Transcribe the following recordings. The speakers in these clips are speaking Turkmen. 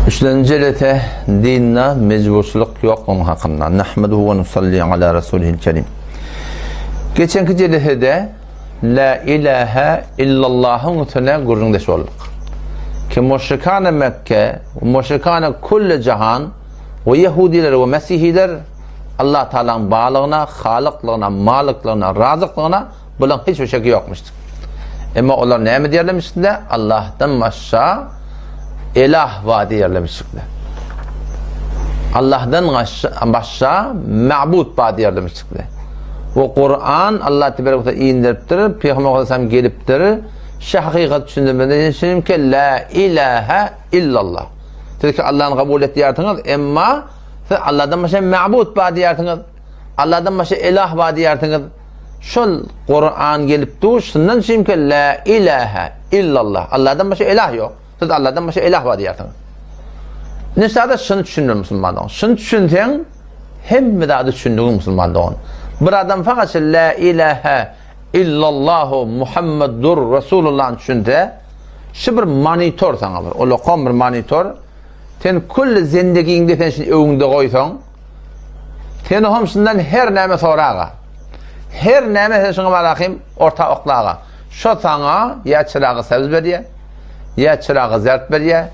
Üçlenji jelese dinde mejburçylyk ýoklugynyň hakynda. Nahmeduhu we nusalli ala rasulihil kerim. Geçenki jelesede La ilahe illallahyň üstüne gürrüňdeş bolduk. Ki müşrikane Mekke, müşrikane külli jahan we ýehudiler we mesihiler Allah Taalanyň barlygyna, halyklygyna, malyklygyna, razyklygyna Bulaň hiç bir şeki ýokmuşdyr. Emma olar näme diýerlemişdiler? Allahdan başga elah bar diýerlemişdikler. Allahdan başga ma'bud bar diýerlemişdikler. We Kur'an Allah tebaraka ve indiripdir, Peygamber aleyhisselam gelipdir. Şu hakykat düşündirmeden çünki la ilahe illallah. Siz ki Allah'ın kabul etýärsiňiz, emma siz Allahdan başga ma'bud bar diýersiňiz. Allahdan başga elah bar diýersiňiz. Şol Kuran gelip dur, şundan çünki la ilahe illallah. Allahdan başga ilah ýok. Siz Allahdan başga ilah bar diýersiňiz. Indi sada şuny düşündir musulman dogan. Şuny düşünseň, hemme zady düşündigiň musulman dogan. Bir adam fakat la ilahe illallahu Muhammedur Resulullah düşünse, şu bir monitor sana bir, ulakan bir monitor. Sen külli zendegiňde sen şuny öňüňde goýsaň, Sen ohm şundan her näme soraga. Her näme sen şuňa barahym orta oklaga. Şo saňa ýa çyragy sebz berýä, ýa çyragy zert berýä,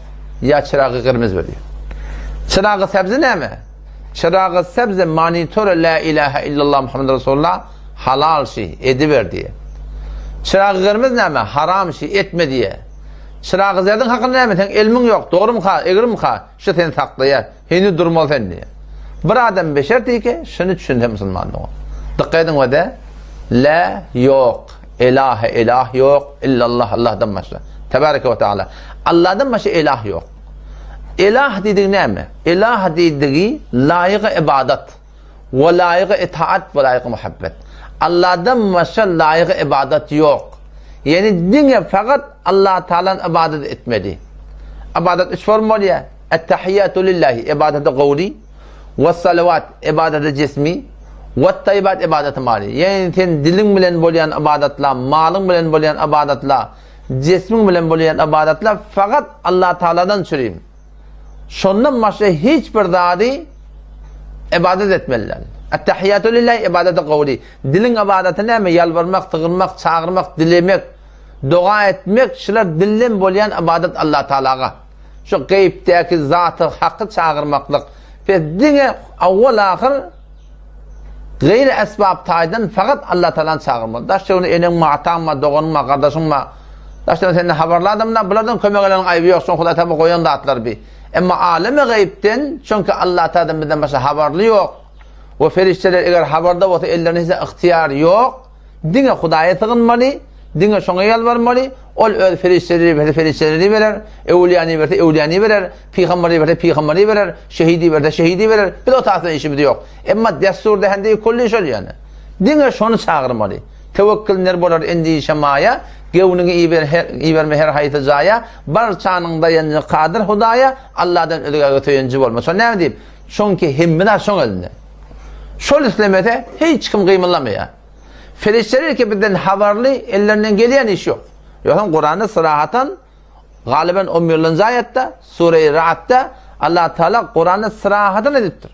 ýa çyragy gyrmyz berýä. Çyragy sebzi näme? Çyragy sebzi monitor la ilaha illallah Muhammed Resulullah halal şi ediber diýe. Çyragy gyrmyz näme? Haram şi etme diýe. Çyragy zerdiň hakynda näme? Seň elmiň ýok, dogrumyka, egrimika? Şu seni saklaýar. Heniz durmaly sen diýýär. Bir adam beşer diýke, şuny düşünse musulman dogan. Dykgat ediň we-de, La ýok, elahe elah ýok, illallah Allahdan başga. Tebareke we taala. Allahdan başga elah ýok. Elah diýdigi näme? Elah diýdigi laýygy ibadat. We laýygy itaat we laýygy muhabbet. Allahdan başga laýygy ibadat ýok. Ýani diňe fakat Allah Taalany ibadat etmeli. Ibadat üç form bolýar. Ettehiyyatu lillahi ibadeti gowly, we salawat ibadeti jismi, we taýyibat ibadeti mali. Ýani sen diliň bilen bolýan ibadatlar, malyň bilen bolýan ibadatlar, jismiň bilen bolýan ibadatlar fakat Allah Taala'dan çürim. Şondan başga hiç bir zady ibadet etmeli däl. Ettehiyyatu lillahi ibadeti gowly. Diliň ibadaty näme? Ýalbarmak, sygynmak, çagyrmak, dilemek, doga etmek, şular dilden bolýan ibadat Allah Taalaga. Şu geýipdäki zaty haky çagyrmaklyk. Pes diňe awwal-ahyr gaýry esbap taýdan fakat Allah Taalany çagyrmaly. Daş töwereginde eneň bar, ataň bar, doganyň bar, gardaşyň bar. Daş töwereginde senden habarly adamlar, bulardan kömek alanyň aýby ýok, şoň Hudaý Taala goýan zatlar bi. Emma alemi gaýypden, çünki Allah Taaladan bizden başga habarly ýok. We perişdeler eger habarda bolsa ellerinde hiç ygtyýar ýok. Diňe Hudaýa sygynmaly, diňe şoňa ýalbarmaly. Ol öz perişdeleri berse perişdeleri berer, öwlüýäni berse öwlüýäni berer, pygamberi berse pygamberi berer, şehidi berse şehidi berer. Biz o taýdan işimiz ýok. Emma dessur dähende kulli şol ýöne. Diňe şony çagyrmaly. Tewekkül ner bolar endişe maýa, Gewniňi iber her, iberme her haýsy jaýa, Barçanyň daýanjy Kadyr Hudaýa, Alladan özgäge söýenji bolma. Şo näme diýip? Şoňki hemme zat şoň elinde. Şol islemese hiç kim gymyldamaýar. Perişdeler ki bizden habarly, ellerinden gelýän iş ýok. Ýogsam Kuranda syrahatan galyban 11-nji aýatda, Sure-i Ra'dda Allah Taala Kuranda syrahatan edipdir.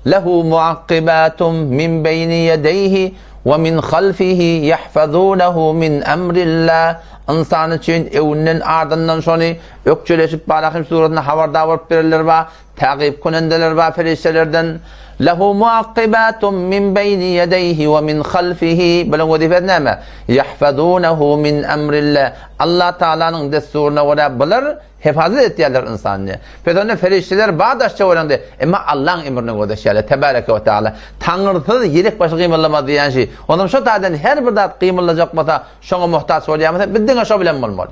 Lehu muakkibatun min beýni ýedeyhi we min halfihi yahfazunahu min emrillah. Ynsan üçin öňünden ardyndan şony ökjeleşip barahym suratynda habardar bolup bererler bar. Tagyp künendeler bar perişdelerden. Lehu muakkibatun min beýni ýedeýhi we min halfihi. Bularyň wezipesi näme? Ýahfazunehu min emrillah. Allah Taalanyň dessuryna görä bular hefazat etýärler ynsany. Pes onda perişdeler bar daş töwereginde, emma Allaň emrine gözeşýärler. Tebareke we Taala. Taňyrsyz ýelek başy gymyldamaz diýýän şi. Onam şo taýdan her bir zat gymyldajak bolsa, şoňa muhtaç bolýan bolsa, biz diňe şo bilen bolmaly.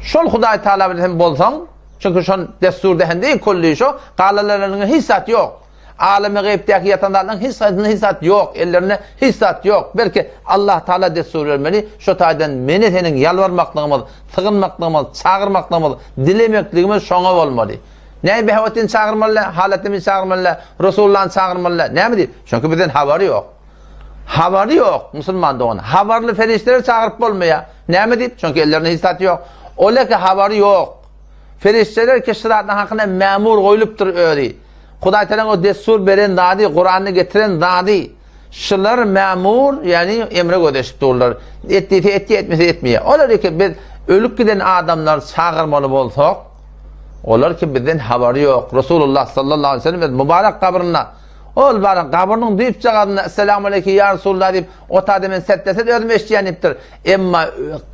Şol Hudaý Taala bilen sen bolsaň, Çünki şon dessur dähende külli şo galalarynda hiç zat ýok. Alemi gaýypdaky ýatan zatlaryň hiç haýsynda hiç zat ýok, ellerinde hiç zat ýok. Belki Allah Taala dessur bermeli, şo taýdan meni seniň ýalbarmaklygymyz, sygynmaklygymyz, çagyrmaklygymyz, dilemekligimiz şoňa bolmaly. Näme Behawetdini çagyrmaly, Halatdini çagyrmaly, Resulullany çagyrmaly, näme diýip? Çünki bizden habary ýok. Habary ýok, musulman dogan. Habarly perişdeleri çagyryp bolmaýar. Näme diýip? Çünki ellerinde hiç zat ýok. Ol eke habary ýok. Perişdeler ki şu zatlaryň hakynda mämur goýlupdyr özi. Hudaý Tagalaň o dessur beren zady, Kuranda getiren zady. Şular mämur, ýagny emre gözeşip durlar. Et diýse etýär, etmese etmeýär. Olar ki biz ölüp giden adamlary çagyrmaly bolsak, olar ki bizden habary ýok. Resulullah sallallahu aleyhi ve sellem öz mübarek gabrynda Ol baran gabrynyň düýpjagazynda Esselamu aleýke ýa Resulullah diýip, o taýda men setlese özüm eşidýän diýipdir. Emma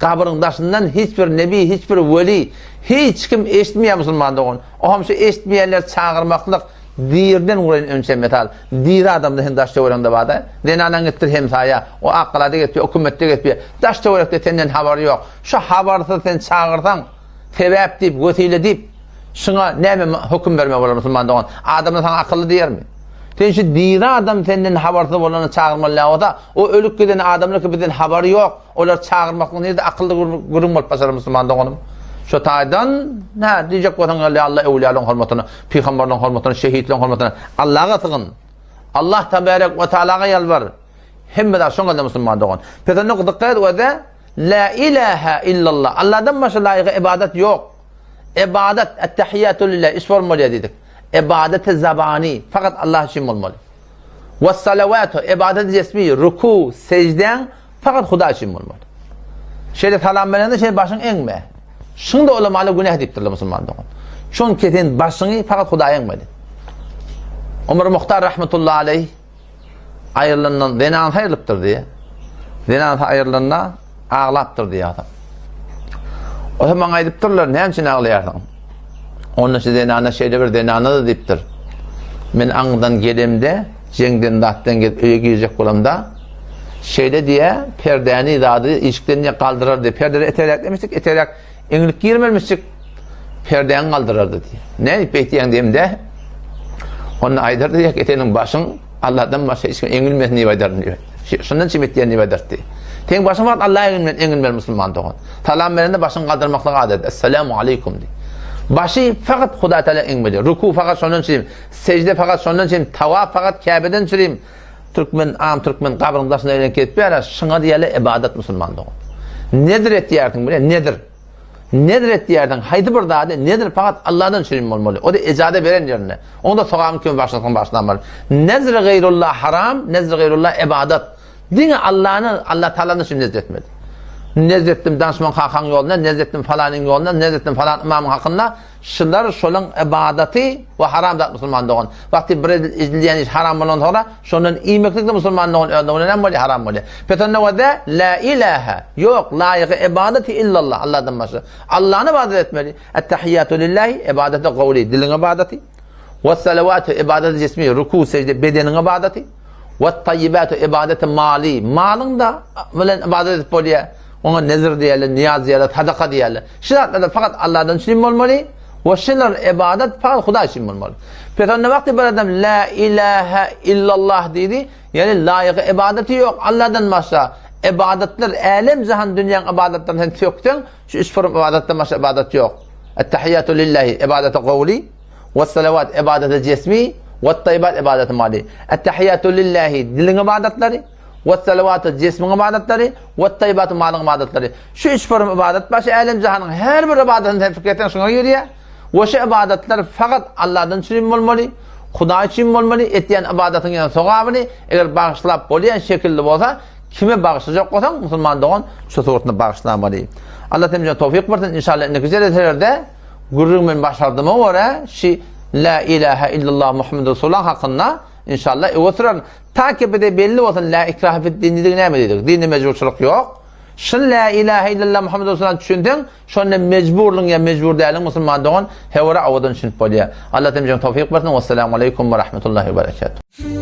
gabryň daşyndan hiç bir nebi, hiç bir weli, hiç kim eşitmeýär musulman dogan. Oňam şu eşitmeýänleri çagyrmaklyk dirden guraýyn önçe mesal. Diri adamda hem daş töweregiňde barda. Zenanaň gitdir hemsaýa, o Akgalada gitýär, o Kümmetde gitýär. Daş töwerekde senden habary ýok. Şu habarsyz sen çagyrsaň, sebäp diýip, wesile diýip, şuňa näme höküm bermek bolar musulman dogan? Adamlar saňa akylly diýermi? Sen şu diri adam senden habarsyz bolany çagyrmaly däl bolsa, o ölüp giden adamlar ki bizden habary ýok, olar çagyrmaklyk nirde akylly gürrüň bolup başlar musulman doganym? Şu taýdan, hä, diýjek bolsaň ýa Allah öwlüýalaryň hormatyna, pygamberleriň hormatyna, şehitleriň hormatyna Allaha sygyn. Allah tebarek we taalaga ýalbar. Hemme zat şoňa da musulman dogan. Pes onda dikkat et öze La ilaha illallah. Allahdan başga laýyk ibadat ýok. Ibadat ettehiyyatu lillah iş bolmaly diýdik. Ibadat zabani fakat Allah üçin bolmaly. We salawatu ibadat jesmi ruku sejden fakat Huda üçin bolmaly. Şeýle salam berende şeýle başyň eňme. Şunda ulamalar günah diýipdirler musulman dogan. Çünki sen başyňy fakat Hudaýa eňmeli. Umar Muhtar rahmetullahi aleyh aýrylandan zenanysy aýrylypdyr diýýär. Zenanysy aýrylanda aglapdyr diýýär adam. Osa maňa aýdypdyrlar, näme üçin aglaýarsyň? Onda şu zenana şeýle bir zenana-da diýipdir. Men aňdan gelemde, jeňden zatdan gelip öýe girjek bolamda, şeýle diýä, perdäni zady işikden diýä galdyrar diýip, perdeleri eteräk demişdik, eteräk eňilip girmelmişdik. Perdäňi galdyrardy diýýär. Nädip beýtýäň diýemde, onda aýdardy diýýär ki, seniň başyň Allahdan başga hiç kime eňilmesin diýip aýdardym diýýär. Şundan çim etýän diýip aýdardy. Seň başyň wagt Allaha eňilmeli, eňilmeli musulman dogan. Salam berende başyňy galdyrmaklyk adat. Esselamu aleýkum diý. Başy fakat Hudaý Taala eňmeli. Ruku fakat şondan çirim, sejde fakat şondan çirim, tawaf fakat Käbeden çirim. Türkmen, am türkmen gabryň daşyna eýlenip gezip ýör, şuňa diýýärler ibadat musulman dogan. Nedir etýärsiň bile, nedir. Nezr etýärsiň, haýsy bir zady nezr fakat Allahdan üçin bolmaly. O-da ejaza beren ýerinde. Oňa-da sogabyny kim başlasyn başlamaly. Nezr gaýrullah haram, nezr gaýrullah ibadat. Diňe Allahny, Allah Taalany üçin nezr etmeli. Nezr etdim danışman kakaň ýolunda, nezr etdim falanyň ýolunda, nezr etdim falan ymamyň hakynda. Şular şolaň ybadaty we haram zat musulman dogan. Wagty bir edilýän iş haram bolan soňra şondan iýmeklik de musulman dogan özüne näme bolýar haram bolýar. Pes onda wada la ilaha ýok laýygy ybadaty illallah Allahdan başga. Allahny ybadat etmeli. Ettehiyyatu lillahi ybadaty gowly diliň ybadaty. We salawatu ybadaty jismi ruku sejde bedeniň ybadaty. We tayyibatu ybadaty mali malyň da bilen ybadat edip bolýar. Oňa nezir diýerler, niýaz diýerler, sadaka diýerler. Şu zatlarda fakat Allahdan üçin bolmaly we şular ibadat fakat Hudaý üçin bolmaly. Pes onda wagty bir adam la ilaha illallah diýdi, ýagny laýyk ibadaty ýok Allahdan başga. Ibadatlar älem jahan dünýäň ibadatlaryny sen sökseň, şu üç form ibadatdan başga ibadat ýok. Ettehiyyatu lillahi ibadatu gowli we salawat ibadatu jesmi we tayybat ibadatu mali. Ettehiyyatu lillahi diliň ibadatlary Wes-salawatu jismiň ybadatlary, wet-taýybatu malyň ybadatlary. Şu üç form ybadat başy älem-jahanyň her bir ybadatyny sen pikir etseň şuňa girýär. We şu ybadatlar fakat Allahdan üçin bolmaly, Hudaý üçin bolmaly, etýän ybadatyň ýa sogabyny eger bagyşlap bolýan şekilde bolsa, kime bagyşlajak bolsaň, musulman dogan şu suratny bagyşlamaly. Allah hemmämize towfyk bersin. Inşallah indiki jeleselerde gürrüň men başardyma görä şu La ilaha illallah Muhammed Resulullah hakynda inşallah öňe sürerin. Ta ki bize belli bolsun la ikrahe fid din diýdigi näme diýdik? Dinde mejburçylyk ýok. Şul la ilahe illallah Muhammed Resulullah düşünseň, şonda mejburlyň ýa mejbur däliň musulman dogan hewara owadan düşünip bolýar. Allah hemmämize towfyk bersin. Wessalamu aleýkum we rahmetullahi we berekatuh.